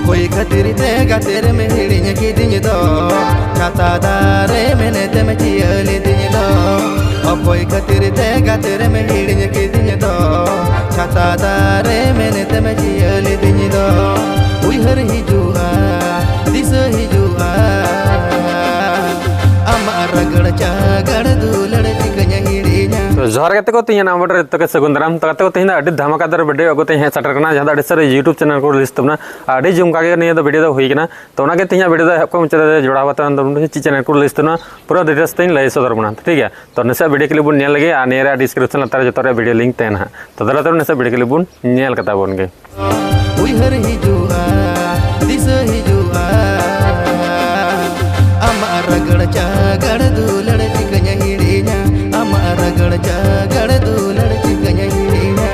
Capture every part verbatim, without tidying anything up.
ᱚᱠᱚᱭ ᱠᱷᱟᱹᱛᱤᱨ ᱛᱮ ᱜᱟᱛᱮ ᱨᱮᱢ ᱦᱤᱲᱤᱧ ᱠᱤᱫᱤᱧ ᱫᱚ? ᱪᱷᱟᱛᱟ ᱫᱟᱨᱮ ᱢᱮᱱᱮᱛᱮᱢ ᱪᱤᱭᱟᱹ ᱞᱤᱫᱤᱧ ᱫᱚ᱾ ᱚᱠᱚᱭ ᱠᱷᱟᱹᱛᱤᱨ ᱛᱮ ᱜᱟᱛᱮ ᱨᱮᱢ ᱦᱤᱲᱤᱧ ᱠᱤᱫᱤᱧ ᱫᱚ? ᱪᱷᱟᱛᱟ ᱫᱟᱨᱮ ᱢᱮᱱᱮᱛᱮᱢ ᱪᱤᱭᱟᱹ ᱞᱤᱫᱤᱧ ᱫᱚ᱾ ᱩᱭᱦᱟᱹᱨ ᱦᱤᱡᱩᱜᱼᱟ, ᱫᱤᱥᱟᱹ ᱦᱤᱡᱩᱜᱼᱟ, ᱟᱢᱟᱜ ᱨᱟᱜᱟᱲ ᱪᱟᱜᱟᱲ ᱫᱩᱞᱟᱹᱲ ᱪᱤᱠᱟᱹᱧ ᱦᱤᱲᱤᱧᱟ᱾ ᱛᱚ ᱡᱚᱦᱟᱨ ᱜᱟᱛᱮ ᱠᱚ, ᱛᱮᱦᱮᱧᱟᱜ ᱱᱟᱣᱟ video ᱨᱮ ᱡᱚᱛᱚ ᱜᱮ ᱥᱟᱹᱜᱩᱱ ᱫᱟᱨᱟᱢ᱾ ᱛᱚ ᱜᱟᱛᱮ ᱠᱚ, ᱛᱮᱦᱮᱧ ᱫᱚ ᱟᱹᱰᱤ ᱫᱷᱟᱢᱟᱠᱟᱫᱟᱨ video ᱟᱹᱜᱩ ᱛᱮ ᱦᱮᱡ ᱥᱮᱴᱮᱨ ᱠᱟᱱᱟ, ᱡᱟᱦᱟᱸ ᱫᱚ ᱟᱹᱰᱤ ᱥᱟᱹᱨᱤ YouTube channel ᱠᱚ release ᱛᱟᱵᱚᱱᱟ᱾ ᱟᱹᱰᱤ ᱡᱚᱢᱠᱟ ᱜᱮ ᱱᱤᱭᱟᱹ ᱫᱚ video ᱫᱚ ᱦᱩᱭ ᱠᱟᱱᱟ᱾ ᱛᱚ ᱚᱱᱟᱜᱮ ᱛᱮᱦᱮᱧᱟᱜ video ᱫᱚ ᱮᱦᱚᱵ ᱠᱷᱚᱱ ᱢᱩᱪᱟᱹᱫ ᱫᱷᱟᱹᱵᱤᱡ ᱡᱚᱲᱟᱣ ᱠᱟᱛᱮ ᱚᱱᱟ ᱫᱚ ᱪᱮᱫ channel ᱠᱚ release ᱛᱟᱵᱚᱱᱟ, ᱯᱩᱨᱟᱹ details ᱛᱮᱧ ᱞᱟᱹᱭ ᱥᱚᱫᱚᱨ ᱵᱚᱱᱟ, ᱴᱷᱤᱠ ᱜᱮᱭᱟ? ᱛᱚ ᱱᱟᱥᱮᱭᱟᱜ video clip ᱵᱚᱱ ᱧᱮᱞ ᱞᱮᱜᱮ ᱟᱨ ᱱᱤᱭᱟᱹ ᱨᱮᱭᱟᱜ description ᱞᱟᱛᱟᱨ ᱨᱮ ᱡᱚᱛᱚ ᱨᱮᱭᱟᱜ video link ᱛᱟᱦᱮᱱᱟ ᱦᱟᱸᱜ᱾ ᱛᱚ ᱫᱮᱞᱟ ᱛᱚᱵᱮ ᱱᱟᱥᱮᱭᱟᱜ video clip ᱵᱚᱱ ᱧᱮᱞ ᱠᱟᱛᱟ ᱵᱚᱱ ᱜᱮ᱾ ᱩᱭᱦᱟᱹᱨ ᱦᱤᱡᱩᱜᱼᱟ, ᱫᱤᱥᱟᱹ ᱦᱤᱡᱩᱜᱼᱟ, ᱟᱢᱟᱜ ᱨᱟᱜᱟᱲ ᱪᱟᱜᱟᱲ ᱫᱩᱞᱟᱹᱲ ᱪᱤᱠᱟᱹᱧ ᱦᱤᱲᱤᱧᱟ, ᱟᱢᱟᱜ ᱨᱟᱜᱟᱲ ᱪᱟᱜᱟᱲ ᱫᱩᱞᱟᱹᱲ ᱪᱤᱠᱟᱹᱧ ᱦᱤᱲᱤᱧᱟ᱾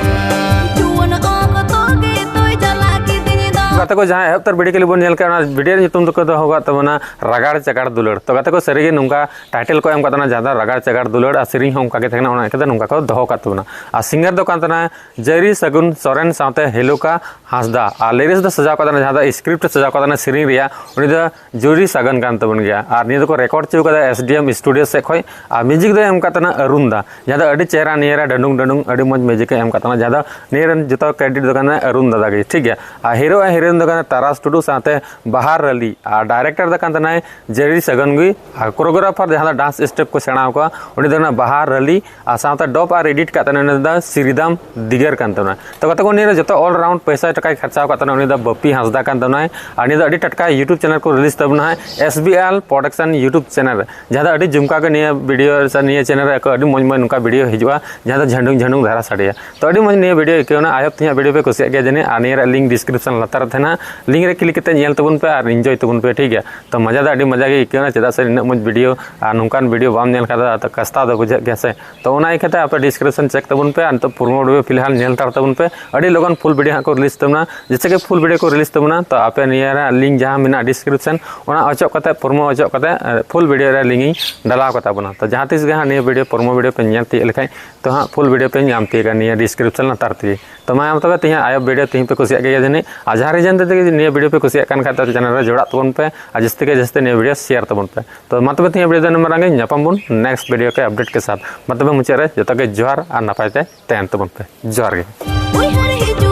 ᱡᱩᱣᱟᱹᱱ ᱚᱠᱛᱚ ᱜᱮ ᱛᱚᱭ ᱪᱟᱞᱟᱜ ᱠᱤᱫᱤᱧ ᱫᱚ᱾ ᱜᱟᱛᱮ ᱠᱚ, ᱡᱟᱦᱟᱸ ᱮᱦᱚᱵ ᱩᱛᱟᱹᱨ video clip ᱵᱚᱱ ᱧᱮᱞ ᱠᱮᱫ, ᱚᱱᱟ video ᱧᱩᱛᱩᱢ ᱫᱚᱠᱚ ᱫᱚᱦᱚ ᱠᱟᱜ ᱛᱟᱵᱚᱱᱟ ᱨᱟᱜᱟᱲ ᱪᱟᱜᱟᱲ ᱫᱩᱞᱟᱹᱲ᱾ ᱛᱚ ᱜᱟᱛᱮ ᱠᱚ, ᱥᱟᱹᱨᱤᱜᱮ ᱱᱚᱝᱠᱟ title ᱠᱚ ᱮᱢ ᱠᱟᱜ ᱛᱟᱵᱚᱱᱟ, ᱡᱟᱦᱟᱸ ᱫᱚ ᱨᱟᱜᱟᱲ ᱪᱟᱜᱟᱲ ᱫᱩᱞᱟᱹᱲ, ᱟᱨ ᱥᱮᱨᱮᱧ ᱦᱚᱸ ᱚᱱᱠᱟ ᱜᱮ ᱛᱟᱦᱮᱸ ᱠᱟᱱᱟ, ᱚᱱᱟ ᱤᱭᱠᱟᱹᱛᱮ ᱱᱚᱝᱠᱟ ᱠᱚ ᱫᱚᱦᱚ ᱠᱟᱜ ᱛᱟᱵᱚᱱᱟ᱾ ᱟᱨ singer ᱫᱚ ᱠᱟᱱ ᱛᱟᱦᱮᱱᱟ ᱡᱟᱹᱨᱤ ᱥᱟᱹᱜᱩᱱ ᱥᱚᱨᱮᱱ ᱥᱟᱶᱛᱮ ᱦᱮᱞᱩᱠᱟ ᱦᱟᱸᱥᱫᱟ᱾ ᱟᱨ lyrics ᱫᱚ ᱥᱟᱡᱟᱣ ᱠᱟᱜ ᱛᱟᱦᱮᱱᱟ, ᱡᱟᱦᱟᱸ ᱫᱚ script ᱮ ᱥᱟᱡᱟᱣ ᱠᱟᱜ ᱛᱟᱦᱮᱱᱟ ᱥᱮᱨᱮᱧ ᱨᱮᱭᱟᱜ, ᱩᱱᱤ ᱫᱚ ᱡᱩᱨᱤ ᱥᱟᱜᱟᱱ ᱠᱟᱱ ᱛᱟᱵᱚᱱ ᱜᱮᱭᱟ᱾ ᱟᱨ ᱱᱤᱭᱟᱹ ᱫᱚᱠᱚ record ᱦᱚᱪᱚ ᱠᱟᱫᱟ S D M studio ᱥᱮᱫ ᱠᱷᱚᱡ᱾ ᱟᱨ music ᱫᱚᱭ ᱮᱢ ᱠᱟᱜ ᱛᱟᱦᱮᱱᱟ ᱟᱨᱩᱱ ᱫᱟ, ᱡᱟᱦᱟᱸ ᱫᱚ ᱟᱹᱰᱤ ᱪᱮᱦᱨᱟ ᱱᱤᱭᱟᱹ ᱨᱮ ᱰᱟᱹᱰᱩᱝ ᱰᱟᱹᱰᱩᱝ ᱟᱹᱰᱤ ᱢᱚᱡᱽ music ᱮ ᱮᱢ ᱠᱟᱜ ᱛᱟᱦᱮᱱᱟ, ᱡᱟᱦᱟᱸ ᱫᱚ ᱱᱤᱭᱟᱹ ᱨᱮᱱ ᱡᱚᱛᱚ credit ᱫᱚ ᱠᱟᱱᱟ ᱟᱨᱩᱱ ᱫᱟᱫᱟ ᱜᱮ, ᱴᱷᱤᱠ ᱜᱮᱭᱟ? ᱟᱨ hero ᱟᱨ heroine ᱫᱚ ᱠᱟᱱᱟ ᱛᱟᱨᱟᱥ ᱴᱩᱰᱩ ᱥᱟᱶᱛᱮ ᱵᱟᱦᱟᱨ ᱟᱞᱤ, ᱟᱨ director ᱫᱚ ᱠᱟᱱ ᱛᱟᱦᱮᱱᱟᱭ ᱡᱮᱨᱤ ᱥᱟᱜᱟᱱ ᱜᱮ, ᱟᱨ choreographer ᱡᱟᱦᱟᱸ ᱫᱚ dance step ᱠᱚ ᱥᱮᱬᱟ ᱟᱠᱚᱣᱟ, ᱩᱱᱤ ᱫᱚ ᱠᱟᱱᱟ ᱵᱟᱦᱟᱨ ᱟᱞᱤ, ᱟᱨ ᱥᱟᱶᱛᱮ dub ᱟᱨ edit ᱠᱟᱜ ᱛᱟᱦᱮᱱᱟ ᱩᱱᱤ ᱫᱚ ᱥᱨᱤᱫᱟᱢ ᱫᱤᱜᱟᱨ ᱠᱟᱱ ᱛᱟᱵᱚᱱᱟ᱾ ᱛᱚ ᱜᱟᱛᱮ ᱠᱚ, ᱱᱤᱭᱟᱹ ᱨᱮ ᱡᱚᱛᱚ all round ᱯᱚᱭᱥᱟ ᱴᱟᱠᱟᱭ ᱠᱷᱚᱨᱪᱟ ᱟᱠᱟᱫ ᱛᱟᱦᱮᱱᱟ ᱩᱱᱤ ᱫᱚ ᱵᱟᱯᱤ ᱦᱟᱸᱥᱫᱟ ᱠᱟᱱ ᱛᱟᱵᱚᱱᱟᱭ᱾ ᱟᱨ ᱱᱤᱭᱟᱹ ᱫᱚ ᱟᱹᱰᱤ ᱴᱟᱴᱠᱟ YouTube channel ᱠᱚ release ᱛᱟᱵᱚᱱᱟ ᱦᱟᱸᱜ, S B L Production YouTube channel ᱨᱮ, ᱡᱟᱦᱟᱸ ᱫᱚ ᱟᱹᱰᱤ ᱡᱚᱢᱠᱟ ᱜᱮ ᱱᱤᱭᱟᱹ video ᱥᱮ ᱱᱤᱭᱟᱹ channel ᱨᱮ ᱟᱹᱰᱤ ᱢᱚᱡᱽ ᱢᱚᱡᱽ ᱱᱚᱝᱠᱟ video ᱦᱤᱡᱩᱜᱼᱟ, ᱡᱟᱦᱟᱸ ᱫᱚ ᱡᱷᱟᱹᱱᱰᱩᱝ ᱡᱷᱟᱹᱱᱰᱩᱝ ᱫᱷᱟᱨᱟ ᱥᱟᱰᱮᱭᱟ᱾ ᱛᱚ ᱟᱹᱰᱤ ᱢᱚᱡᱽ ᱱᱤᱭᱟᱹ video ᱟᱹᱭᱠᱟᱹᱣ ᱮᱱᱟ, ᱟᱭᱚᱵ ᱛᱮᱦᱮᱧᱟᱜ video ᱯᱮ ᱠᱩᱥᱤᱭᱟᱜ ᱜᱮᱭᱟ ᱡᱟᱹᱱᱤᱡ, ᱟᱨ ᱱᱤᱭᱟᱹ ᱨᱮᱭᱟᱜ link description ᱞᱟᱛᱟᱨ ᱨᱮ ᱛᱟᱦᱮᱱᱟ, link ᱨᱮ click ᱠᱟᱛᱮ ᱧᱮᱞ ᱛᱟᱵᱚᱱ ᱯᱮ ᱟᱨ enjoy ᱛᱟᱵᱚᱱ ᱯᱮ, ᱴᱷᱤᱠ ᱜᱮᱭᱟ? ᱛᱚ ᱢᱚᱡᱟ ᱫᱚ ᱟᱹᱰᱤ ᱢᱚᱡᱟ ᱜᱮ ᱟᱹᱭᱠᱟᱹᱣ ᱮᱱᱟ, ᱪᱮᱫᱟᱜ ᱥᱮ ᱱᱤᱱᱟᱹᱜ ᱢᱚᱡᱽ video ᱟᱨ ᱱᱚᱝᱠᱟᱱ video ᱵᱟᱢ ᱧᱮᱞ ᱠᱷᱟᱱ ᱫᱚ ᱠᱟᱥᱛᱟᱣ ᱫᱚ ᱵᱩᱡᱷᱟᱹᱜ ᱜᱮᱭᱟ ᱥᱮ᱾ ᱛᱚ ᱚᱱᱟ ᱤᱭᱠᱷᱟᱹᱛᱮ ᱟᱯᱮ description check ᱛᱟᱵᱚᱱ ᱯᱮ, ᱟᱨ ᱱᱤᱛᱚᱜ promo video ᱯᱷᱤᱞᱦᱟᱞ ᱧᱮᱞ ᱦᱟᱛᱟᱲ ᱛᱟᱵᱚᱱ ᱯᱮ, ᱟᱹᱰᱤ ᱞᱚᱜᱚᱱ full video ᱦᱟᱸᱜ ᱠᱚ release ᱛᱟᱵᱚᱱᱟ᱾ ᱡᱮᱭᱥᱮ ᱠᱤ full video ᱠᱚ release ᱛᱟᱵᱚᱱᱟ, ᱛᱚ ᱟᱯᱮ ᱱᱤᱭᱟᱹ ᱨᱮᱭᱟᱜ link ᱡᱟᱦᱟᱸ ᱢᱮᱱᱟᱜᱼᱟ description, ᱚᱱᱟ ᱚᱪᱚᱜ ᱠᱟᱛᱮ, promo ᱚᱪᱚᱜ ᱠᱟᱛᱮ, ᱮ, full video ᱨᱮᱭᱟᱜ link ᱤᱧ ᱰᱟᱞᱟᱣ ᱠᱟᱛᱟ ᱵᱚᱱᱟ᱾ ᱛᱚ ᱡᱟᱦᱟᱸ ᱛᱤᱥ ᱜᱮ ᱦᱟᱸᱜ ᱱᱤᱭᱟᱹ video, promo video ᱯᱮ ᱧᱮᱞ ᱛᱤᱭᱳᱜ ᱞᱮᱠᱷᱟᱡ, ᱛᱚ ᱦᱟᱸᱜ full video ᱯᱮ ᱧᱟᱢ ᱛᱤᱭᱳᱜᱟ ᱱᱤᱭᱟᱹ description ᱞᱟᱛᱟᱨ ᱛᱮᱜᱮ᱾ ᱛᱚ ᱢᱟ ᱛᱚᱵᱮ ᱛᱮᱦᱮᱧᱟᱜ ᱟᱭᱳ ᱵᱷᱤᱰᱤᱭᱳ ᱛᱮᱦᱮᱧ ᱯᱮ ᱠᱩᱥᱤᱭᱟᱜ ᱜᱮᱭᱟ ᱡᱟᱹᱱᱤᱡ, ᱟᱨ ᱡᱟᱦᱟᱸ reason ᱛᱮᱜᱮ ᱱᱤᱭᱟᱹ ᱵᱷᱤᱰᱤᱭᱳ ᱯᱮ ᱠᱩᱥᱤᱭᱟᱜ ᱠᱟᱱ ᱠᱷᱟᱡ ᱫᱚ ᱪᱮᱱᱮᱞ ᱨᱮ ᱡᱚᱲᱟᱜ ᱛᱟᱵᱚᱱ ᱯᱮ, ᱟᱨ ᱡᱟᱹᱥᱛᱤ ᱠᱮ ᱡᱟᱹᱥᱛᱤ ᱱᱤᱭᱟᱹ ᱵᱷᱤᱰᱤᱭᱳ ᱥᱮᱭᱟᱨ ᱛᱟᱵᱚᱱ ᱯᱮ᱾ ᱛᱚ ᱢᱟ ᱛᱚᱵᱮ ᱛᱮᱦᱮᱧᱟᱜ ᱵᱷᱤᱰᱤᱭᱳ ᱫᱚ ᱱᱤᱱᱟᱹᱜ ᱢᱟᱨᱟᱝ ᱜᱮ, ᱧᱟᱯᱟᱢ ᱵᱚᱱ ᱱᱮᱠᱥᱴ ᱵᱷᱤᱰᱤᱭᱳ ᱠᱮ ᱟᱯᱰᱮᱴ ᱠᱮ ᱥᱟᱛᱷ᱾ ᱢᱟ ᱛᱚᱵᱮ ᱢᱩᱪᱟᱹᱫ ᱨᱮ ᱡᱚᱛᱚ ᱜᱮ ᱡᱚᱦᱟᱨ ᱟᱨ ᱱᱟᱯᱟᱭ ᱛᱮ ᱛᱟᱦᱮᱱ ᱛᱟᱵᱚᱱ ᱯᱮ᱾ ᱡᱚᱦᱟᱨ ᱜᱮ᱾